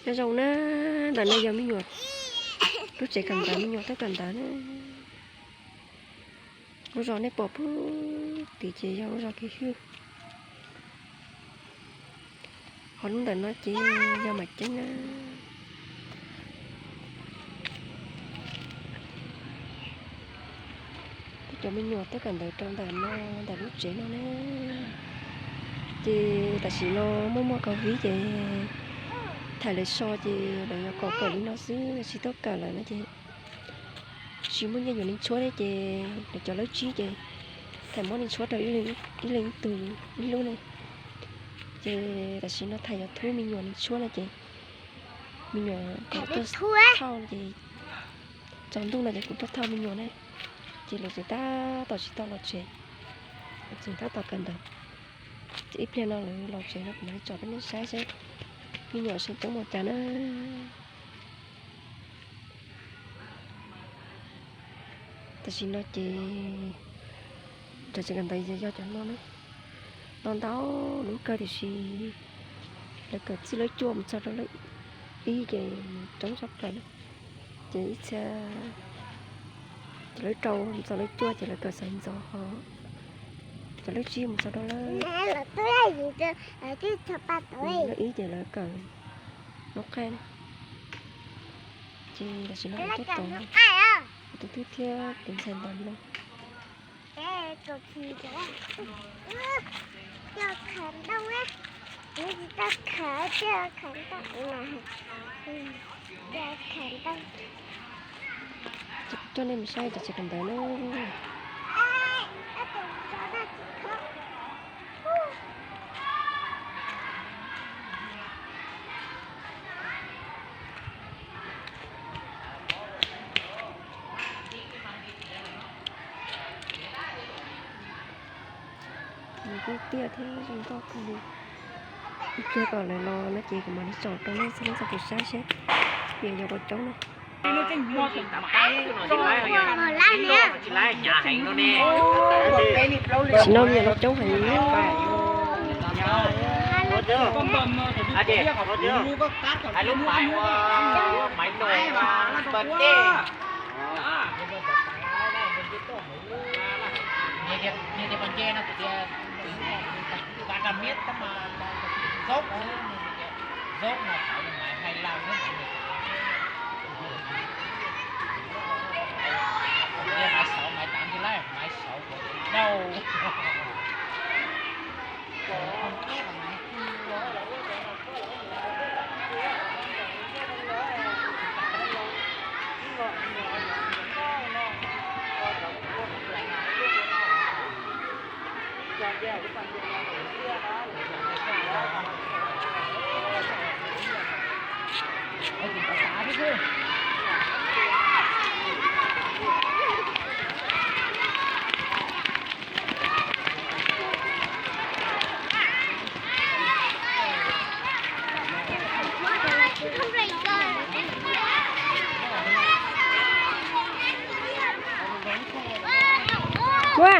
Nyob zoo na, ntawm no yog me nyuam lub tsev kawm ntawv, me nyuam tuaj kawm ntawv na. Lub zos nej pom puag tid ces yog lub zos Kiv Hwj. Ho lub ntawm no ces yog Mam Ceeb na. Cov me nyuam tuaj kawm ntawv rau ntawm no, ntawm lub tsev no na. Ces tam sim no muaj muaj COVID ces thaum lawv so ces lawv yuav kom kawm li no xwb, tsis tuaj kawm lawm no ces tsis muaj nyiaj yuav li tshuab thiab ces lawv cov lawb tsib ces thaum muab li tshuab rau ib leeg ib tug ib lub ne. Ces tam sim no thaum yuav thub me nyuam li tshuab no ces me nyuam kom tuaj thauj ces tsaus ntuj no ces kuv tuaj thauj me nyuam ne. Ces lawv tseem tab tom tsis tau los tsev, lawv tseem tab tom kawm ntawv. Ces ib pliag no lawv los tsev no kuv mam li tsom rau nej saib seb me nyuam seb coob mus cas na. Tam sim no ces cov tsev kawm ntawv yog cov no na. No ntau lub kawg tiam sis lawv kawm txij lawv cuaj mus txog rau lawv ib ces coob tshaj plaws na. Ces ib txhia cov lawv rau mus txog lawv cuaj ces lawv kawm xeev ntxov ho cov lawv tsib mus txog rau lawv ib ces lawv kawm noob qaj. Ces tam sim no kuv tuaj tos tus tub thiab tus ntxhais ntawm no. Coj nej mus saib cov tsev kawm ntawv na. Nws kuj tiaj thiab zoo nkauj kawg li. Ib pliag kom lawv los no ces kuv mam li tsom rau nej txhua leej txhua tus saib seb yog puas coob na. Tam sim no me nyuam los coob heev. Ua,